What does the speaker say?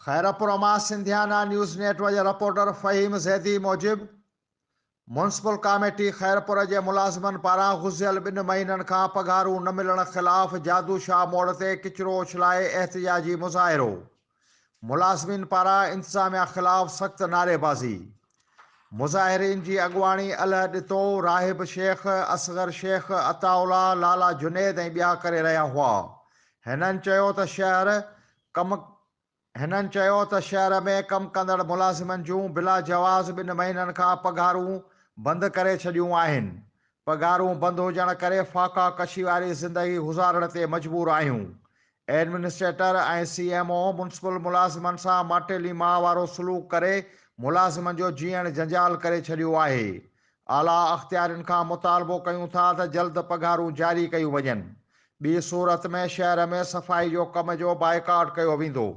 خيرپور مان Sindhiana news net work جي reporter Fahim Zaidi موجب ميونسپل ڪاميٽي خيرپور جي ملازمن پاران گذريل ٻن مهينن کان پگهارون نه ملڻ خلاف جادو شاهه موڙ تي ڪچرو اڇلائي احتجاجي مظاهرو، ملازمين پاران انتظاميا خلاف سخت نعريبازي، مظاهرين جي اڳواڻي الهه ڏتو، راهب شيخ، اصغر شيخ، عطاء الله، لالا جنيد ۽ ٻيا ڪري رهيا هئا. هنن چيو ته شهر ڪم هنن چيو ته شهر ۾ ڪم ڪندڙ ملازمن جون بلا جواز ٻن مهينن کان پگهارون بند ڪري ڇڏيون آهن، پگهارون بند هجڻ ڪري فاقا ڪشي واري زندگي گذارڻ تي مجبور آهيون، administrator ۽ C M O municipal ملازمن سان ماٽيلي ماء وارو سلوڪ ڪري ملازمن جو جيئڻ جنجال ڪري ڇڏيو آهي، اعليٰ اختيارين کان مطالبو ڪيون ٿا ته جلد پگهارون جاري ڪيون وڃن، ٻي صورت ۾ شهر ۾ صفائي جو ڪم جو بائيڪاٽ ڪيو ويندو.